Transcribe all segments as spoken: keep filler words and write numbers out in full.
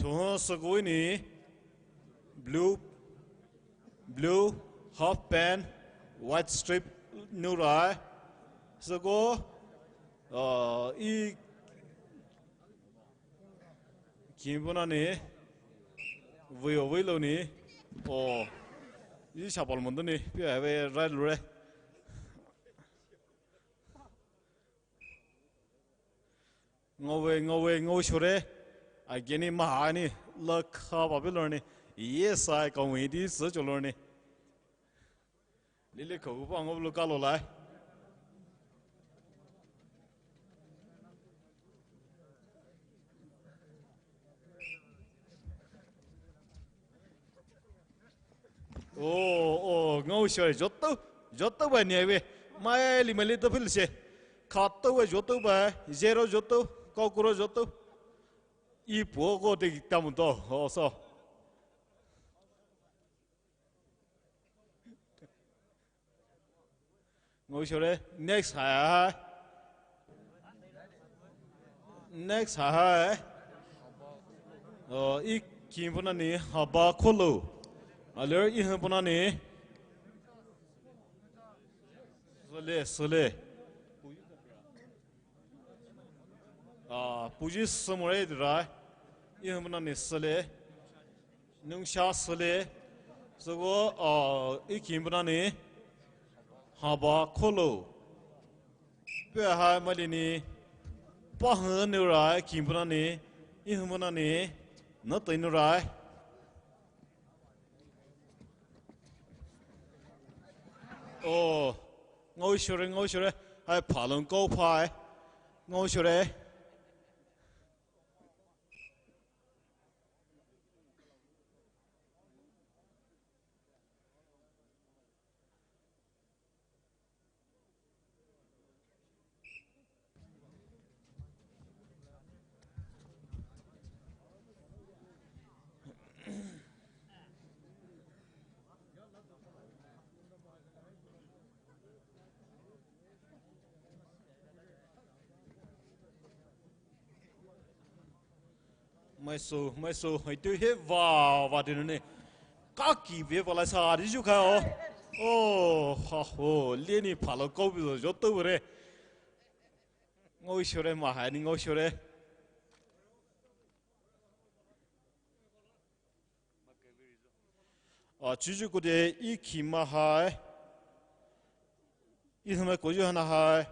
Tuho süko ni blue, blue half pant, white stripe nou rai. Süko, uh, i Kimbuna ni, vei o vei lo ni, o, i sapal mondo ni, pia ve rai lure. Ngawe, ngawe, ngawe shore. Ageni mahani, la kha ba be lorni. Yes, I can win this, so lorni. Lili kho pa ngop lo kalo lai. Oh, oh, ngau shoi, joto, joto ba ni ai ve. Mai li mai li to phil se. Khato ba joto ba, zero joto, kokoro joto. I puo ko te tamu to, oh, so. Ngau shore, next hai hai. Next hai hai. Oh, i Kimbuna ni haba kholo. Aler i Hembuna ni. Sele, sele. Ah, puji sumore dira. I Hembuna ni sele. Nungsha sele. Süko, ah, i Kimbuna ni. Haba kholo. Pe hai mali ni. Pa hnu rai, Kimbuna ni. I Hembuna ni. Na tai nu rai. Oh, ngau shore, ngau shore. Hai phalong kau phai. Ngau shore. Maiso, maiso, hai tu he va, va de ne. Kaki ve va la sa di ju ka o. Oh, ha ho, le ni pha lo ko bi zo to re. Ngau shore ma hai ni ngau shore. Ah, chuju ko de i Kimba hai. I hama ko ju hana hai.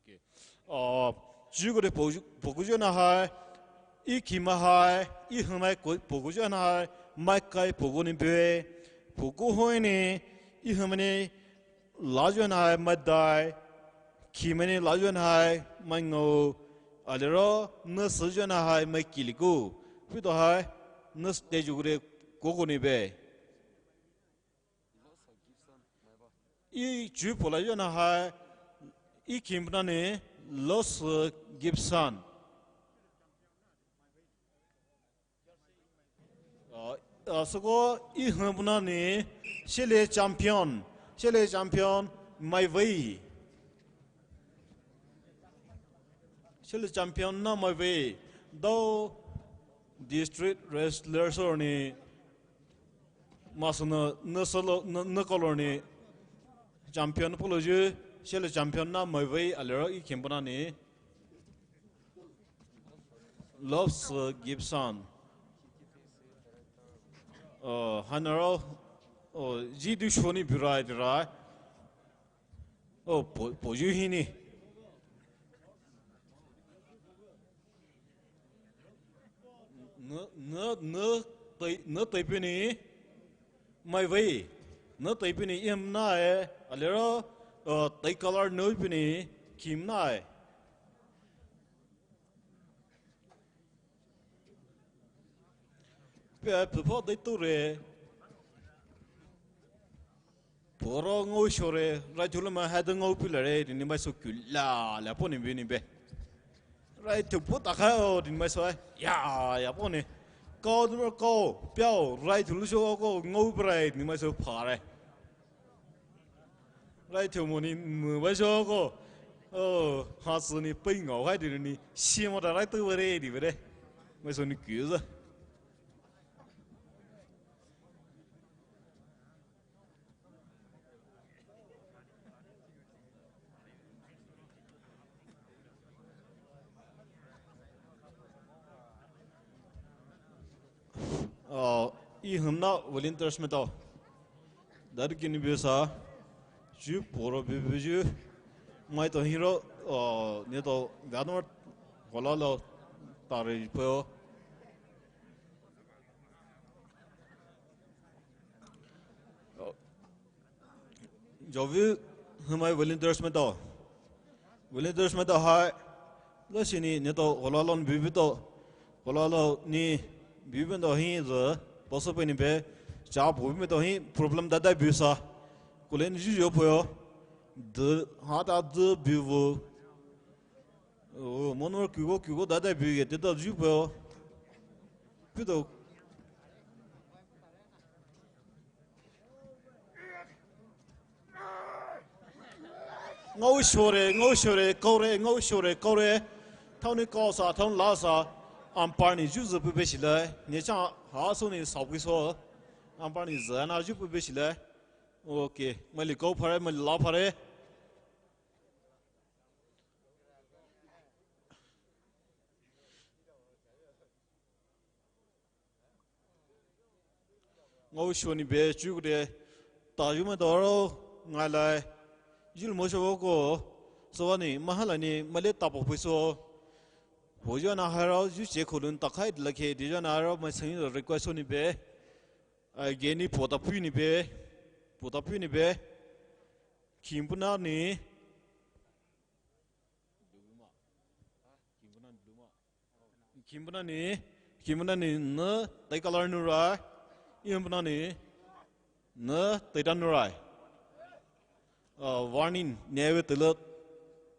Okay. Ah, chuju ko de po, po ko ju hana hai. I Kimba hai. I hama ko, po ko ju hana hai. Mai kai po ko ni be. Po ko hoi ni. I hama ni. Lajuan hai mai dai, Kimba ni lajuan hai mai ngau, alero nüsü juan hai mai kiliku, pito hai nüsü teju gure koko ni be. I chupo lajuan hai, i Kimba ni Los Gibson. Ah, ah, süko i hembuna ni, shele champion, shele champion, mai vei. Shele champion na mai vei. Dao district wrestler sor ni, masana, na solo, na, na kolor ni, champion polo ju, shele champion na mai vei, alero i Kimbuna ni. Loves, uh, Gibson. Uh, Hanaro, uh, ji du shoni birai dirai. Oh, po, po ju hini. Nü, nü, nü, tai, nü tai pini. Mai vei. Nü tai pini im na e. Alero, uh, tai color nü pini. Kim na e. Pe, pe pho dai tu re. Poro ngau shore, rai thulu ma hai da ngau pila re, ni mai so kula, la po ni be ni be. Rai thu po ta kha o, ni mai so, ya, ya po ni. Kau du kau, piao, rai thulu so ko, ngau rai, ni mai so pha re. Rai thu mo ni, ni mai so ko. Oh, ha sü ni pei ngao hai di ni, si mo da rai tu were di were. Mai so ni kiu za. Ah, i hymna volunteers maitao. Dari kini bisa. Ju poro bibi ju. Maitao hiro, ah, neto ganor hola lo tari po. Jovi hymai volunteers maitao. Volunteers maitao hai. Lo sini neto hola lon bibi to. Hola lo ni bibi to hi zo. Poso pe ni pe. Cha bibi to hi problem dada bisa. Kulen ju jo po yo. De ha ta de bibi. Oh, monor kugo kugo dada bibi te to ju po yo. Pito. Ngau shore, ngau shore, kaore, ngau shore, kaore. Thaoni kaosa, thaoni lasa. Umpire ni ju zu pu be shilai. Ni cha ha so ni sa pu so. Umpire ni zana ju pu be shilai. Okay, mali kau phare, mali la phare. Ngau shoni be chukude, ta yu ma doro ngai lai. Jil mo sho ko, so ni mahala ni male tapo piso. Ho yu na haro yu che khulun takai de la ke, di yu na haro ma sing request ni be. Ai ge ni pota pu ni be. Pota pu ni be. Kim puna ni. Kim puna ni, kim puna ni, ne, tai color nu rai, im puna ni, ne, tai dan nu rai. Ah, warning, newe tele,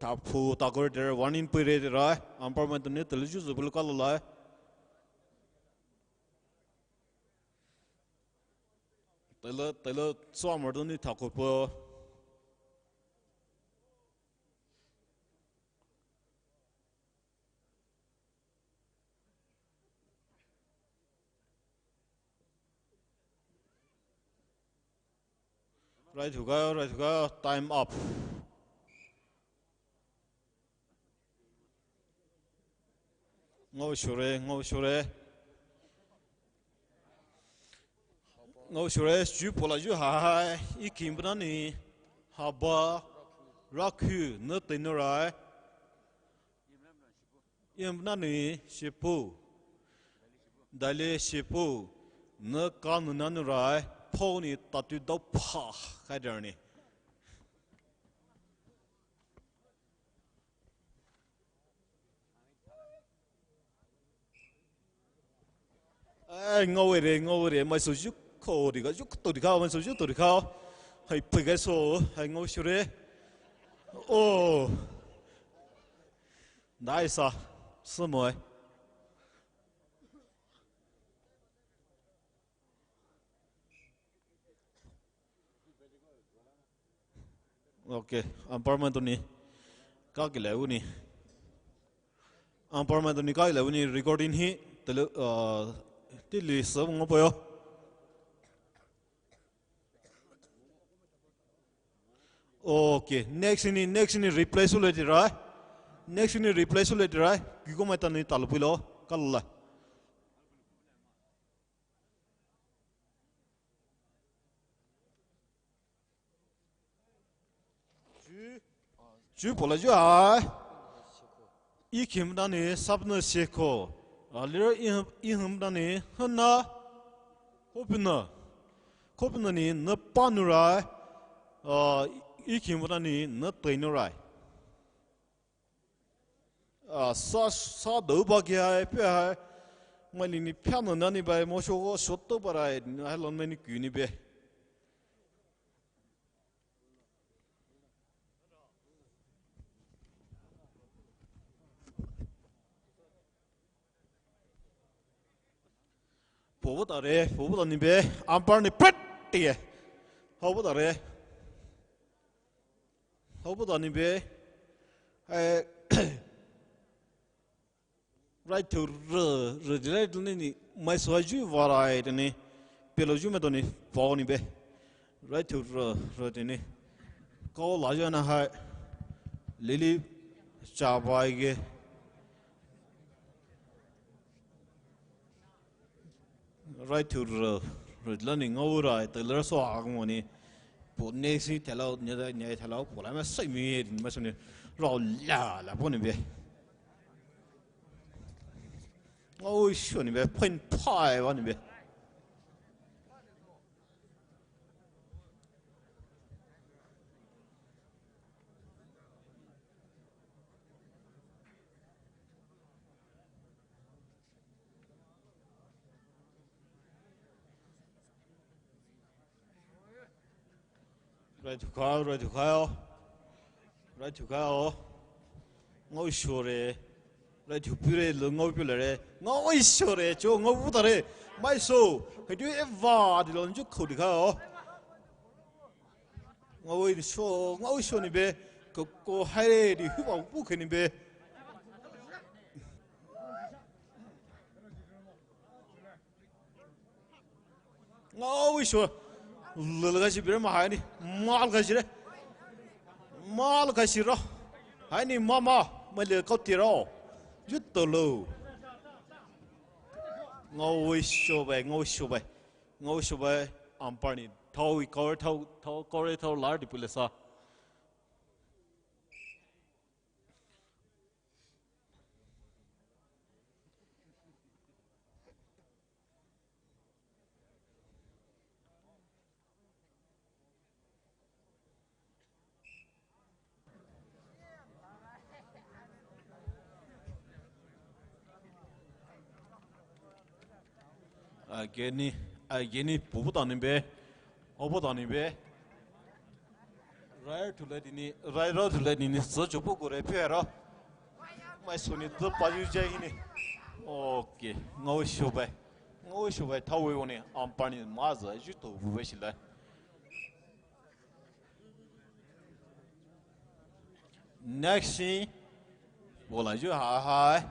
ta phu, ta kore tere, warning pui re tere, umpire man tene tele ju zu bulu kala lai. Tele, tele, so amar tene ta kopo. Right, huga, right, huga, time up. Ngau shure, ngau shure. Ngau shure, ju pola ju hai, i kim puna ni, haba, rakhu, ne tenu rai. Im nani shipu. Dale shipu. Ne kanu nanu rai. Pho ni tatu dau pha. Kai der ni. Ai, ngau re, ngau re, mai so ju ko di ka, ju to di ka, mai so ju to di ka. Hai, pui kai so, hai ngau shure. Oh. Dai sa, sumoi. Okay, umpire man tuni. Ka kile uni. Umpire man tuni ka kile uni recording hi tele, uh, tili sab ngo poyo. Okay, next ini, next ini replace ule tirai. Next ini replace ule tirai. Kiko mai tani talu pulo. Kala. Ju, ju pola ju ai. I kim dani sapna seko. Alira i, i him dani hana. Hopina. Hopina ni na panurai. Ah, i kim dani na tainurai. Ah, sa, sa dou ba ki hai, pe hai. Mai li ni pia na nani bai, mo sho go, sho to ba rai, na hai lon mai ni ku ni be. Pobo tare, pobo tani be, umpire ni pret tie. Hobo tare. Hobo tani be. Eh, right to rü, rü di right ni, mai so ju varai teni, pelo ju me toni, pao ni be. Right to rü, rü teni. Kau la ju na hai, lili, cha bai ge. Right to rü, rü la ni ngau rai, te lera so a mo ni. Po ne si te lau, ne da, ne te lau, po la ma sai mi, ma so ni, rao la, la po ni be. Ngau sho ni be, point five wa ni be. Right to call, right to call. Right to call. Ngau sho re. Right to pure lo ngau pure re. Ngau sho re, cho ngau puta re. Mai so. Hai tu eva di lo ju khou di kha. Ngau sho, ngau sho ni be. Ko, ko hai re di hu ba bu khe ni be. Ngau sho. Lele ga shi bire ma hai ni. Mal ga shi re. Mal ga shi ro. Hai ni mama. Ma le kau ti ro. Ju to lo. Ngau sho bai, ngau sho bai. Ngau sho bai. Umpire ni. Thau i kore, thau, thau kore, thau lar di pule sa. Ageni, ageni, pupu tani be, obo tani be. Rai thule dini, rai ro thule dini, so chupu kure phe ro. Mai suni tu pa yu jai ni. Okay, ngau sho bai. Ngau sho bai, thau we woni, umpire ni ma za, ju to bu be shi lai. Next thing, bola ju ha hai.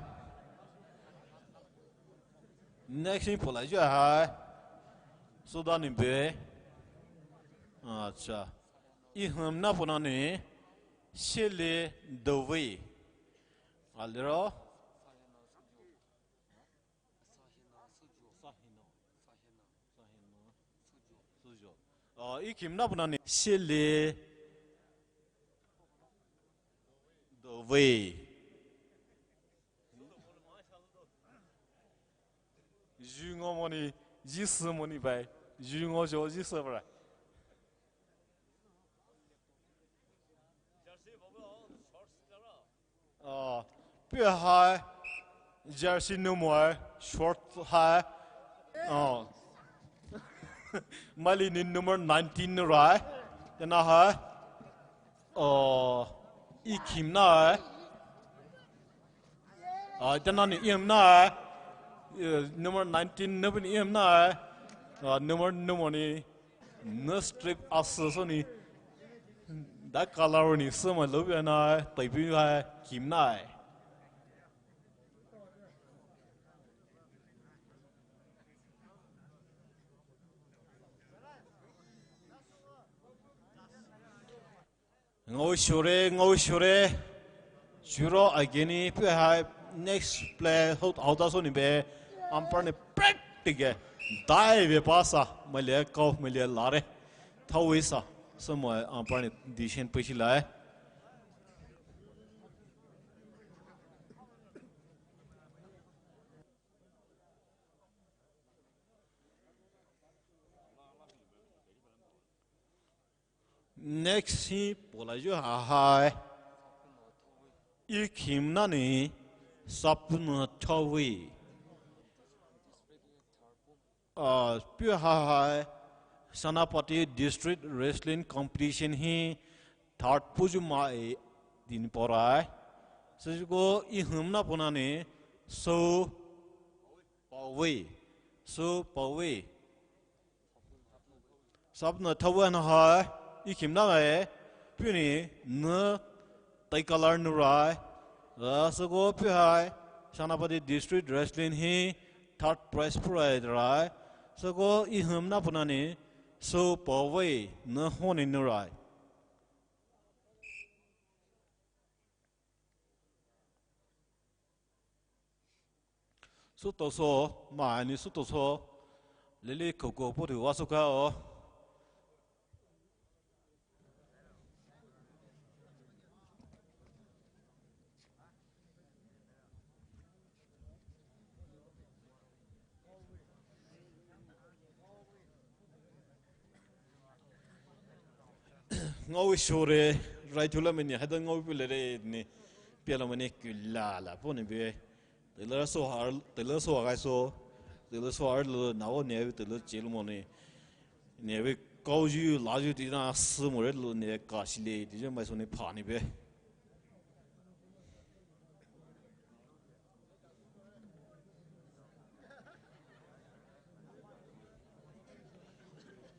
Next thing, bola ju hai. Sudan ni be. Acha. I hum na pona ni. Shele dovi. Alero. Sahina. Sahina. Sahina. Sujo. Ah, i kim na pona ni. Shele. Dovi. Ju ngo moni, ji si moni bai. Ju ngo jo ji si bai. Oh, pia hai, jersey number, short hai. Oh. Mali ni number nineteen rai. Tena hai. Oh, i kim na hai. Ah, tena ni im na hai. Eh, number nineteen, number ni im na hai. Ah, number, number ni. Nurse trip asa so ni. Da color ni sama lo bia na, tai bi ha kim na. Ngau shure, ngau shure. Juro ageni pia hai next play hot hot so ni be. Umpire ni practice. Dai be pasa. Mele kau mele lare. Thau isa. Sama umpire ni decision pasi lai. Next hi pola ju ha hai. I kim na ni sapna thawi. Ah, pia ha hai Senapati District Wrestling Competition hi third puju ma e din porai. Sejiko i hum na pona ni so pawe. So pawe. Sapna thawi na hai, i kim na e, puni na Tai colour nou rai. Ah, süko pihai Senapati District Wrestling hi third prize purai rai. Süko ihum na punani so pawei na honi nou rai. Sütoso, maini sütoso, lili koko poti wasukao. Ngaowi shore, raitula meni, haida ngaowi pule re ni, piala meni kula la, poni be. Tela so har, tela so agai so, tela so har lo, nao ne, tela chil moni. Ne be, kau ju, la ju, tina, su more lo, ne, ka shile, ti je mai so ni pani be.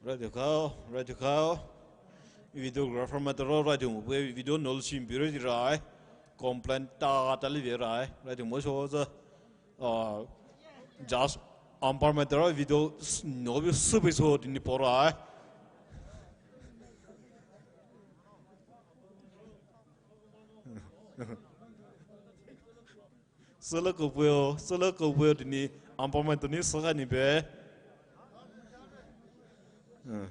Radio kao, radio kao. Videographer maitaro radio mo, video nol sim biro di rai. Complain ta ta li rai. Radio mo so za. Ah, just umpire maitaro video s-, no bi subi so dini porai. Sala kopuyo, sala kopuyo dini, umpire maitao ni saka ni be. Hmm.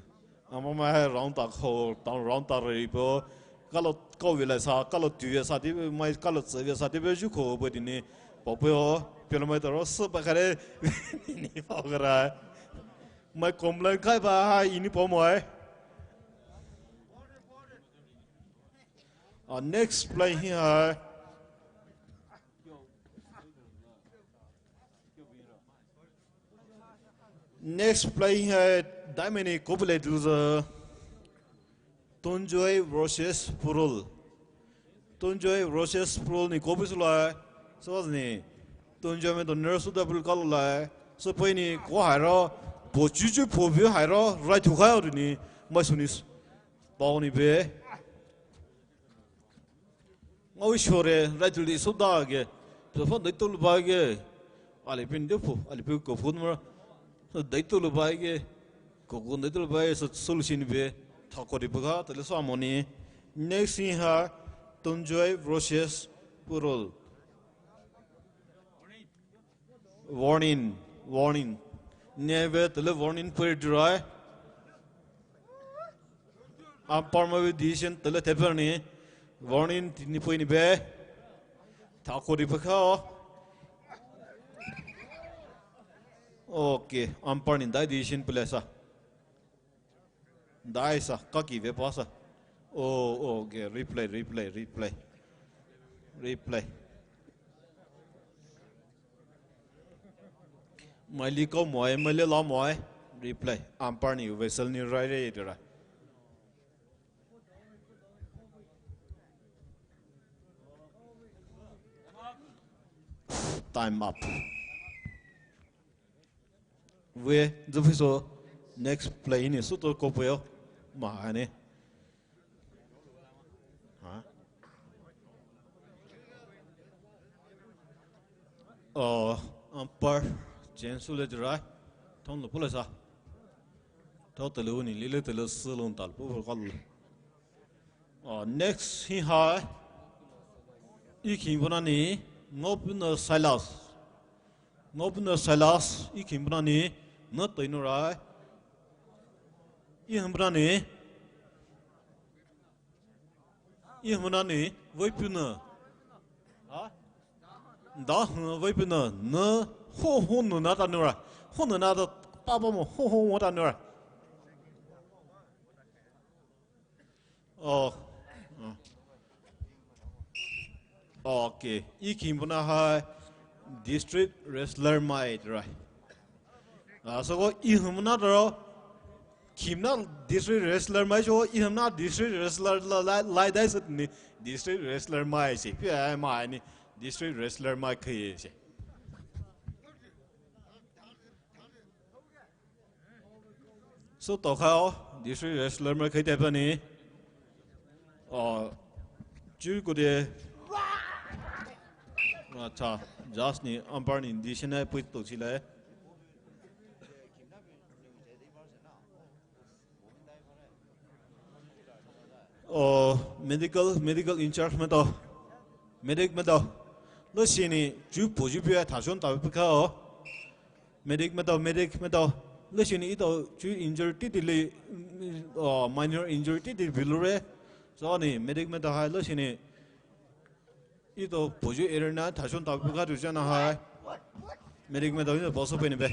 Umpire mai hai round ta ko, ta round ta re po. Kalo ko vila sa, kalo tu vila sa ti mai, kalo tse vila sa ti be ju ko po dini. Popuyo, pelo maitaro, sapa kare, ni pa kara. Mai complain kai ba hai, ini po mai. Ah, next play hi hai. Next play hi hai, daimeni kopule duza. Tunjoy versus Purul. Tunjoy versus Purul ni kopi sulai. Swas ni. Tunjoy me to nurse da pul kalulai. So poi ni ko hairo. Po chuchu po bi hairo. Right to hairo ni. Mai sunis. Pao ni be. Ngawi shore, raituli sodage. Pefon dai tulu bage. Ali pin de pu, ali pin ko phun mara. Dai tulu bage. Ko gun dai tulu bage, so solution be. Thako di buga, tele so amoni. Next thing ha, Tunjoy versus Purul. Warning, warning. Neve tele warning pui dry. Umpire mawe decision tele teper ni. Warning tini pui ni be. Thako di pekao. Okay, umpire ni dai decision pele sa. Dai sa, kaki ve pa sa. Oh, oh, okay, replay, replay, replay. Replay. Maili ko moi, maili la moi. Replay. Umpire ni whistle ni rai re dira. Time up. We, zuphiso next play ni suto kopuyo. Ma ani. Ha? Oh, umpire change le dry. Thon lo pula sa. Thon tele ni lile tele sulung tal pu kal. Oh, next hi hai. Ikhing bona ni Ngopna Silas. Ngopna Silas, ikhing bona ni, na tai no rai. Ihing bona ni. Ihing bona ni, wai puna. Ha? Da, wai puna, na, ho, ho, no, na ta no rai. Ho, no, na ta, pa, pa, mo, ho, ho, mo, ta no rai. Oh. Oh. Okay. Ikhing bona hai district wrestler mai, right. Ah, so ko ihing bona daro. Khim na district wrestler mai so ihing na district wrestler la, la, lai dai sat ni district wrestler mai se. Pi ai mai ni district wrestler mai khe se. So, to khao, district wrestler mai khai tepani. Oh, Chukoute. Acha, judge ni umpire ni decision hai pui to chilai. Oh, medical, medical in charge maitao. Medic maitao. Leshinou, chu poyu pia thashon ta pika o. Medic maitao, medic maitao. Leshinou etao chu injury titi le, uh, minor injury titi bilure. So ni medic maitao hai leshinou etao poyu arena thashon ta pika tu jana hai. Medic maitao ni boso pe ni be.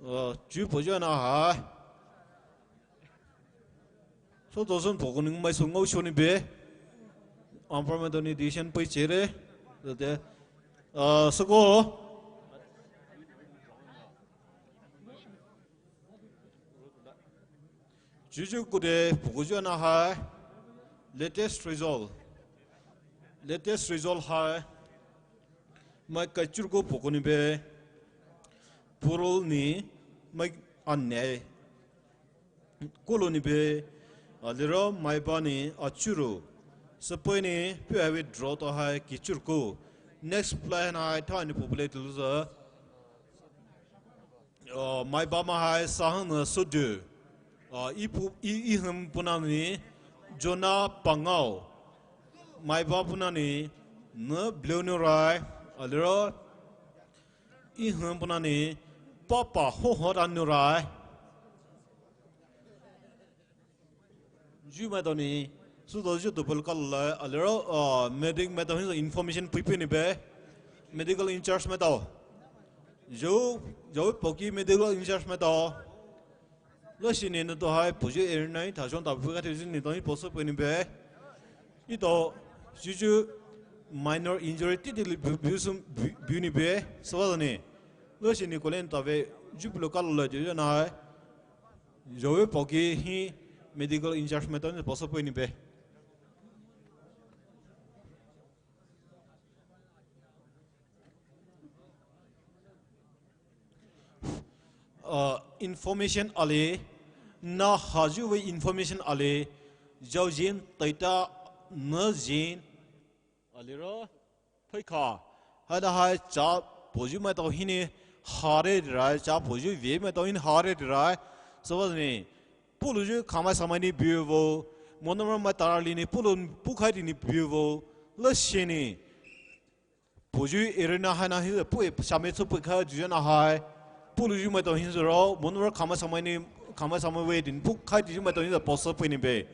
Uh, chu poyu na hai. So tosun pokoni mai so ngao shoni be. Umpire maitao ni decision pui chere. Date. Uh, soko. Chukoute pokoyu na hai. Latest result. Latest result hai. Mai kaichurko pokoni be. Purul ni mai anai. Kolo ni be, aliro maiba ni achuru. Sapoi ni pia withdraw to hai kichurko. Next play na hai tha ni populate loser. Uh, maiba ma hai sahang na sudu. Uh, ipu, i, iham puna ni Jonah Pangao. Maiba puna ni na blue ni rai. Aliro iham puna ni papa ho ho dan ni rai. Ju maitao ni, sudo ju double call la, aliro, uh, medic maitao hin information pui pui ni be, medical in charge maitao. Ju, ju poki medical in charge maitao. Leshinou na to hai, poyu arena ni thashon ta pika tu ni to ni boso pui ni be. Etao, ju ju minor injury titi le bu, bu sum, bu, bu ni be, so ni. Leshinou kolen ta be, ju plo call la ju na hai. Joe poki hi medical in charge maitao ni boso pui ni be. Uh, information ale, na haju we information ale, jaujin taita na jin, aliro, phaikha. Haina hai cha poyu maitao hinou hare rai, cha poyu ve maitao hinou hare rai. So ni, pulu ju khamai samai ni biuvo, monomor mai tarali ni pulu pukhai di ni biuvo, leshinou. Poyu arena haina hi pui same chu pui kha ju na hai. Pulu ju maitao hin zero, monomor khamai samai ni, khamai samai we din pukhai di ju maitao hin boso pui ni be.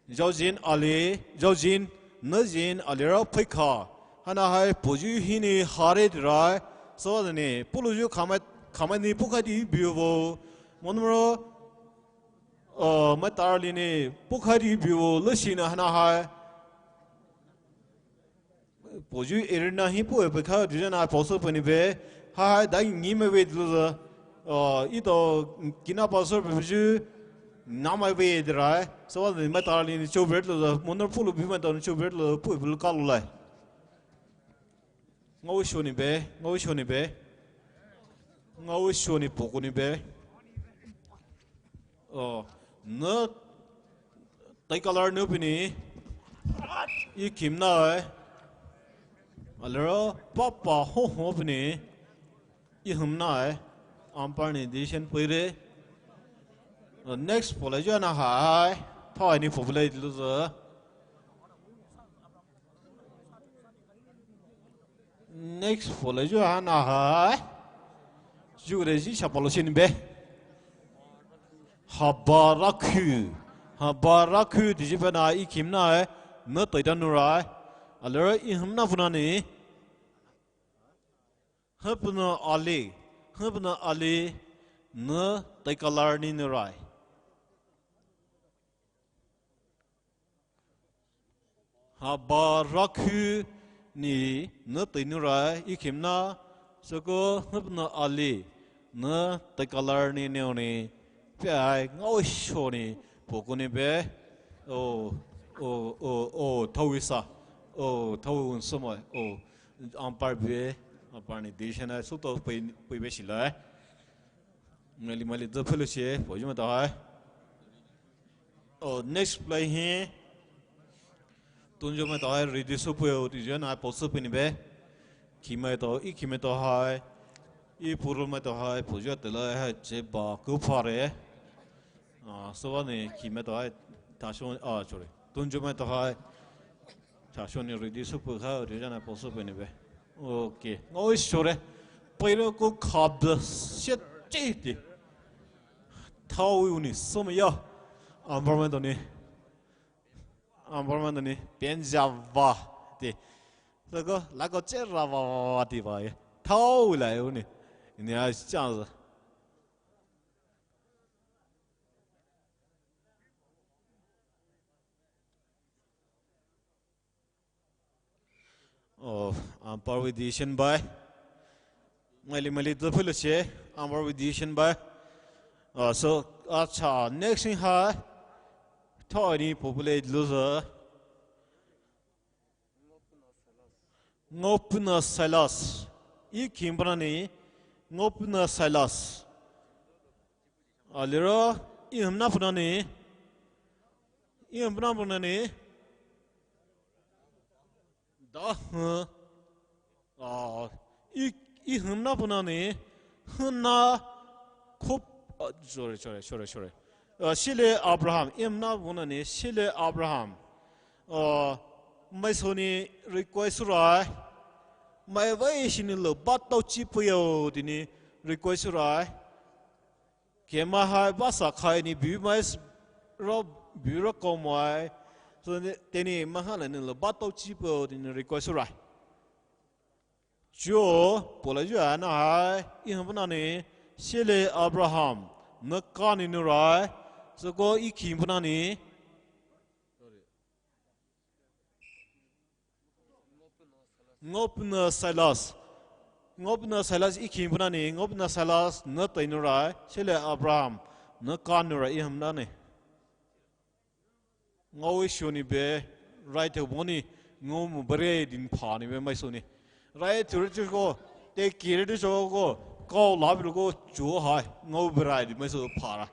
Jaujin ale, jaujin, na jin, aliro phaikha. Haina hai poyu hinou hare rai. So ni, pulu ju khamai, khamai ni pukhai di biuvo. Monomor, uh, mai tarali ni pukhai di biuvo, leshinou haina hai. Poyu arena hi pui pui kha ju na boso pui ni be. Hai, hai, dai ni mai we loser. Uh, etao kina boso pui ju na mai we rai. So ni mai tarali ni cho be loser. Monomor pulu bi maitao ni cho be loser. Pui pui call lai. Ngao shoni be, ngao shoni be. Ngao shoni pokoni be. Oh, na tai colour nou pini. I kim na ai. Aliro papa ho ho pini. I hum na ai. Umpire ni decision pui re. Uh, next pole ju na hai. Thai ni populate loser. Next pole ju haina hai. Ju re ji sa polo shin be. Habarakhu. Habarakhu di ji pena i kim na ai. Na tai dan nu rai. Aliro i hum na puna ni. Hapna ali. Hapna ali. Na tai colour ni nu rai. Habarakhu ni na tai nu rai i kim na, soko hapna ali na tai colour ni neo ni, pia ai ngao sho ni pokoni be, oh, oh, oh, oh, thau isa, oh, thau un sumai, oh, umpire be, umpire ni decision ai, suto pui, pui be shilai. Mali mali do phelo she, poju ma ta hai. Oh, next play hi. Tunjo maitao hai ready soupeio tiyu nai po soupeini be. Khimai tao, e khimai tao hai, e purumai tao hai, puyu tela hai cheba kuphare. Ah, so wa ni khimai tao hai, thasho, ah, sorry. Tunjo maitao hai, thasho ni ready soupe hai, tiyu nai po soupeini be. Okay. Ngaowi sure. Pairo ko khabda set chiti. Thao uni somaya. Ambar maitao ni. Ambar maitao ni. Penjava. Ti. Sako, lako chera va va va ti va ye. Thao lai uni. Ni a chance. Oh, umpire with decision bye. Maili maili tu philo che, umpire with decision bye. Oh, so, acha, next thing hai. Thao ni populate loser. Ngopuna Silas. E khimai pona ni, Ngopuna Silas. Aliro, e hymna pona ni. E hymna pona ni. Da, huh. Ah, e, e hymna pona ni. Hymna khup, ah, sorry, sorry, sorry, sorry. Ah, Shile Abraham. E hymna pona ni, Shile Abraham. Ah, maisou ni request rai. Mai vai shini lo batao chi puyo tini request rai. Kema hai basa khai ni bu mai s-, ro bu ro ko mai. So ni, teni maha la ni lo batao chi po teni request rai. Chuo, pola ju ana hai, e hymna ni, Shile Abraham, na ka ni nu rai, so ko e khimai pona ni. Ngopuna Silas. Ngopuna Silas e khimai pona ni, Ngopuna Silas na tai nu rai, Shile Abraham, na ka nu rai e hymna ni. Ngaowi sho ni be, rai te boni, ngao mu bare din pha ni be maisou ni. Rai thuri chu ko, te kiri chu ko, ko la bi ko, chu hai, ngao bare din maisou pha ra.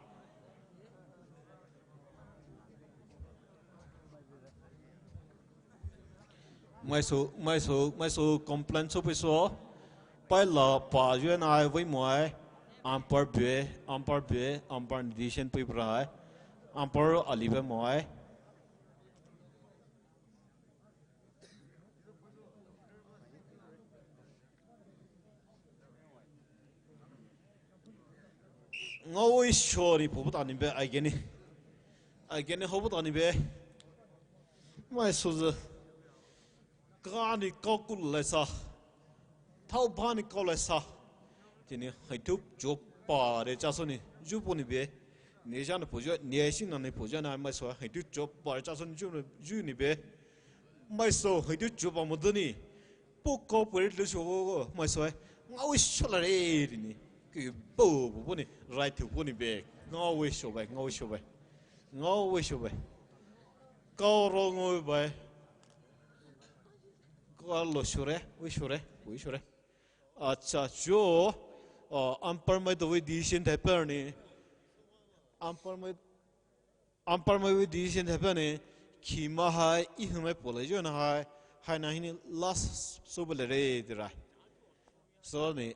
Maisou, maisou, maisou complain soupeisou. Paila pa yu nai vai mai. Umpire be, umpire be, umpire decision pei prai. Umpire ali be mai. Ngaowi sho ni po pota ni be, again ni. Again ni ho pota ni be. Maisou ze. Ka ni ka ku le sa. Thao ba ni ka le sa. Tini hai tu jo pa re cha so ni. Ju po ni be. Ni ja ni po jo, ni si na ni po jo na maisou hai tu jo pa re cha so ni ju, ju ni be. Maisou hai tu jo pa mo de ni. Po ko pwe le sho ko, maisou hai, ngaowi sho la re ni. Ki po, po, po ni, rai tu po ni be. Ngaowi sho bai, ngaowi sho bai. Ngaowi sho bai. Kao ro ngaowi bai. Kao lo sho re, wi sho re, wi sho re. Acha, chuo, uh, umpire maitao wi decision thai pe ni. Umpire mai Umpire mai wi decision thai pe ni, khimai hai, e hymai pola yu na hai, hai na hini last soupe le re ti rai. So ni,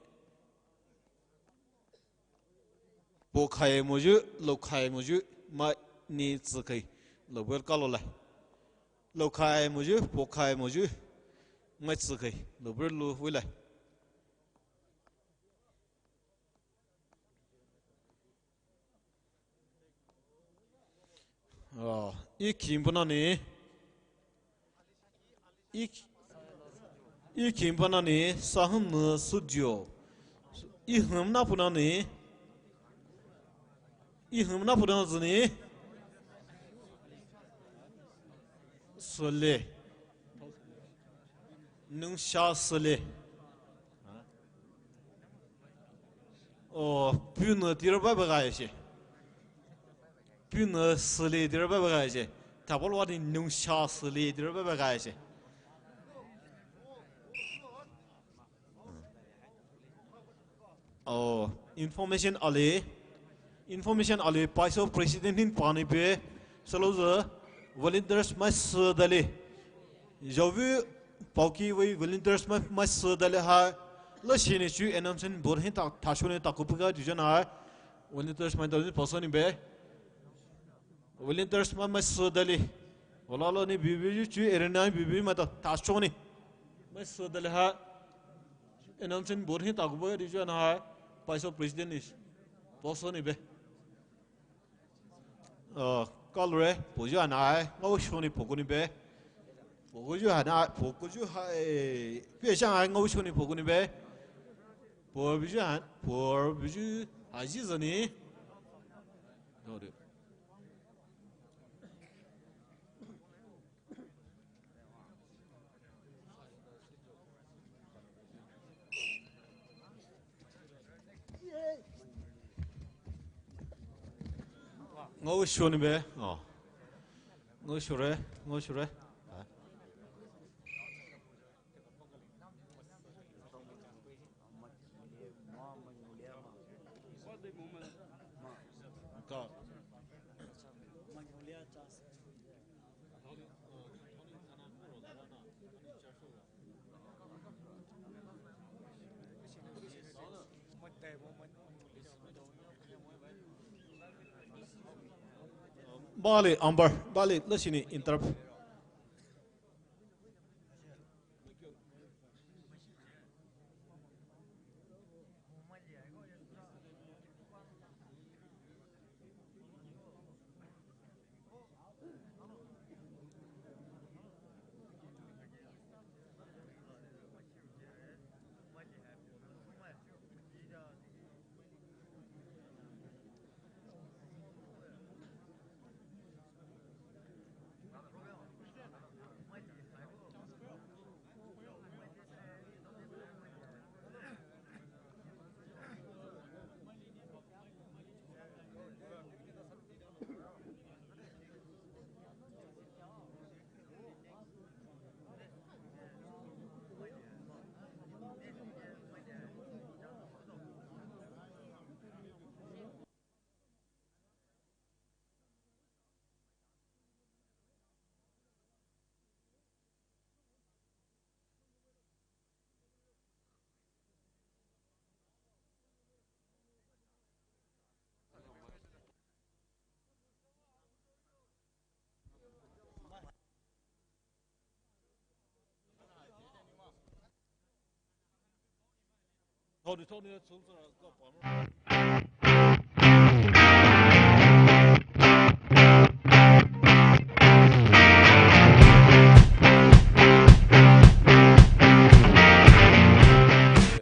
po khai mo yu, lo khai mo yu, mai ni tsi khai, lo bel ka lo lai. Lo khai mo yu, po khai mo yu, mai tsi khai, lo bel lo wi lai. Oh, e khimai pona ni. E, e khimai pona ni, Saham nu sudio. E hymna pona ni. E hymna pona zi ni. Sele. Nungsha sele. Oh, puna tira ba ba ga she. Puna sele tira ba ba ga she. Tabol wa ni nungsha sele tira ba ba ga she. Oh, information ali. Information ali, paiso president hin pani pe. Salo ze volunteers mai se dali. Zhaovu paoki vei volunteers mai, mai sü dali hai. Lashini chu announcement board hi ta, tashoni taku puka dijon hai. Volunteers mai dali paosoni be. Volunteers mai, mai sü dali. Olalo ni bibi chu arena bibi mai ta, tashoni. Mai sü dali hai. Announcement board hi taku puka dijon hai. Vice president ni. Paosoni be. Uh, kalure, poju anai, ngao shoni pokuni be. Poju anai, poju hai, pia shang ai ngao shoni pokuni be. Por biju han, por biju haji zani. No de. Ngao shoni be, oh. Ngao shore, ngao shore. Bali, ambar, bali, lashini interrupt.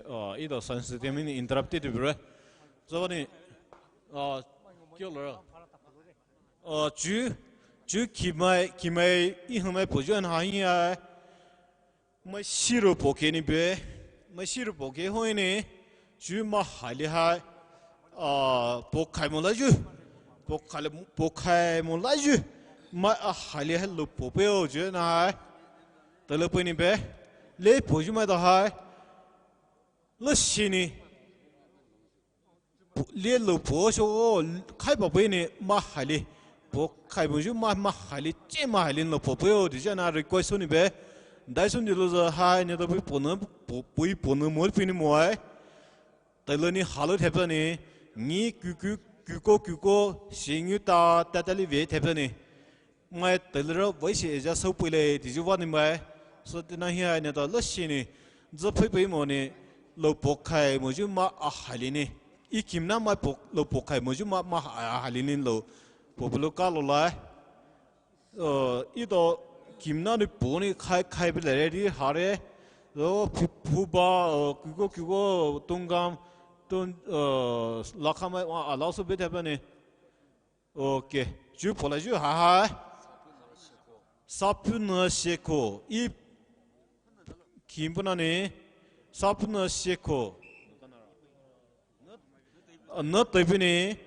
Uh, ito sensitive mini interrupted bure. So ni, uh, kyo lora. Uh, chu, chu kimai, kimai, ihumai poju an ha hi ai. Mai shiru poke ni be, mai shiru poke hoi ni, chu ma haili hai, uh, pokhai mo la ju, pokhai, pokhai mo la ju, mai a haili hai lo pope o ju na hai. Talo pe ni be, le poju mai da hai, lashini. Pu-, le lo po sho o, khai pa pe ni ma haili. Pokhai mo ju ma, ma haili, che ma haili lo po pe o, dija na request ni be. Dai sun di lo za hai, ne to pui po na, po, pui po na mo, pui ni mo ai. Talo ni halo thepsa ni, ni ku ku, ku ko, ku ko, sing yu ta, ta ta li ve thepsa ni. Mai talo ra vai shi eja sau pui le, diju wa ni mai. So tina hi ai ne ta lashini, za pui pui mo ni, lo pokhai mo ju ma a haili ni. I kimna mai po, lo pokhai mo ju ma, ma a haili ni lo po po lo ka lo lai. Uh, ito kimna ni po ni khai, khai pe le re di hare. Lo pu, pu ba, uh, ku ko, ku ko, tungam, tung, uh, la kha mai, wa, a la so be thepsa ni. Okay. Ju pola ju ha ha. Sapuna sheko. I kimpuna ni. Sapuna sheko. Na taipi ni.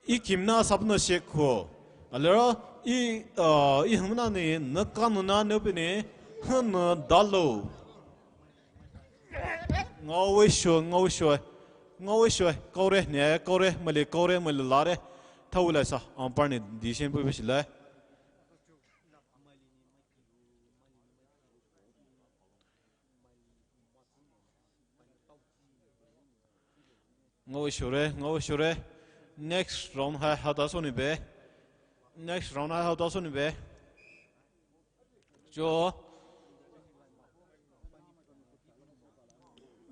I kimna sapuna sheko. Alero i, uh, i humna ni. Na kanuna ne pi ni. Hana dalo. Ngawe sho, ngawe sho, ngawe sho, kaure, ne, kaure, male, kaure, male, lare, thaula sa, ampar ni, dishen pu bishila. Ngao shore, ngao shore. Next round hai hata soni be. Next round hai hata soni be. Cho.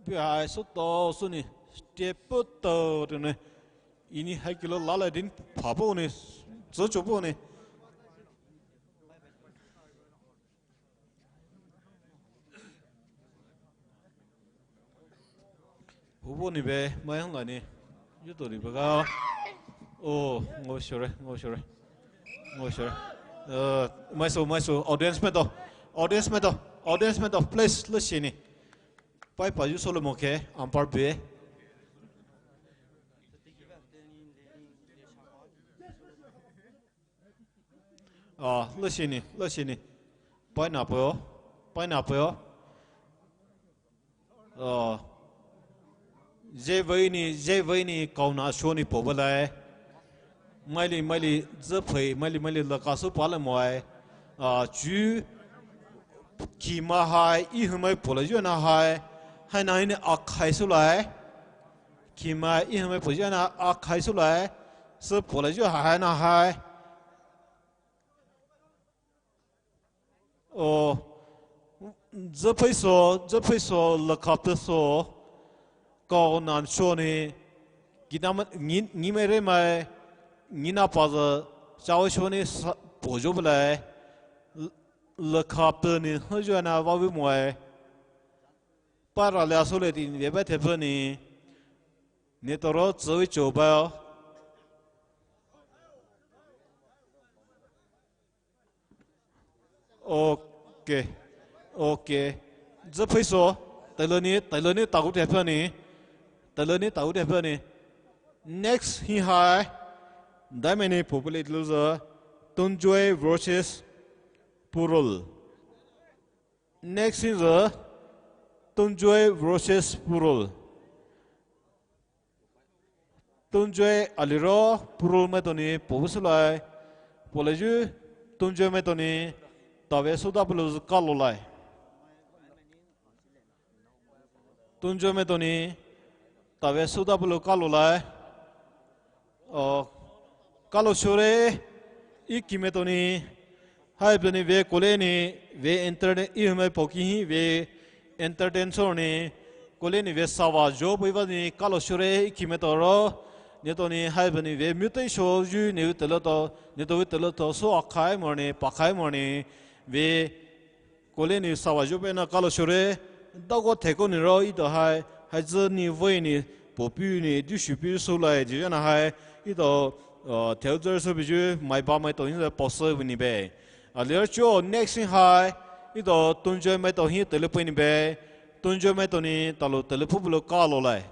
Bi hai soto soni. Step to tene. Ini hai kilo lala din phapo ni. Zochopo ni. Hubo ni be, mai hang ni. Yuto ni be ga. Oh, ngao shore, ngao shore. Ngao shore. Uh, mai so, mai so, audience mato. Audience mato. Audience mato. Please, listen ni. Pai pa yu solo mo ke, umpire be. Ah, listen ni, listen ni. Pai na po, pai na po. Ah, zevei ni, zevei ni, kaona sho ni po belai. Maili, maili, zepei, maili, maili, laka su pala moai. Ah, chu, kima hai, ihumai pola yona hai. Hai na ini akhai su lai. Kima ihumai pola yona akhai su lai. Su pola yo hai na hai. Oh, zepei so, zepei so, lakap te so, kaona sho ni, gina ma, ngi, ngi mai re mai, ngi na pa ze, chawe sho ni sa, po jo belai, l-, lakap te ni, ho jo na wa wi moai, para le aso le ti ni, be ba te pe ni, ne toro, zewi cho ba. Okay. Okay. Zepei so. Tailani, tailani tagu tepe ni. Tailani tagu tepe ni. Next hi hai. Daimeni populate loser. Tunjoy versus Purul. Next hi the Tunjoy versus Purul. Tunjoy aliro Purul maitao ni pobu sulai. Poleju Tunjoy maitao ni tave suda pulu kalolai. Tunjoy maitao ni tave suda pulu kalolai. Oh, kalo shore, iki maitao ni. Hai bani ve kole ni ve entertain, ihumai poki hi ve entertain sor ni kole ni ve sawa jo pui va ni kalo shore iki maitao ro. Neto ni hai bani ve mute sho ju ne u telo to, neto u telo to so akhai mor ni, pakhai mor ni ve kole ni sawa jo pe na kalo shore. Dago theko ni ro ito hai, hai zi ni voi ni, popi ni, du shupi so lai ji na hai, ito, uh, theu zer so bi ju, mai ba maitao ni pose ni be. Alir cho next hi hai, ito Tunjoy maitao hi tele pui ni be, Tunjoy maitao ni talo tele phu bulo kalolai.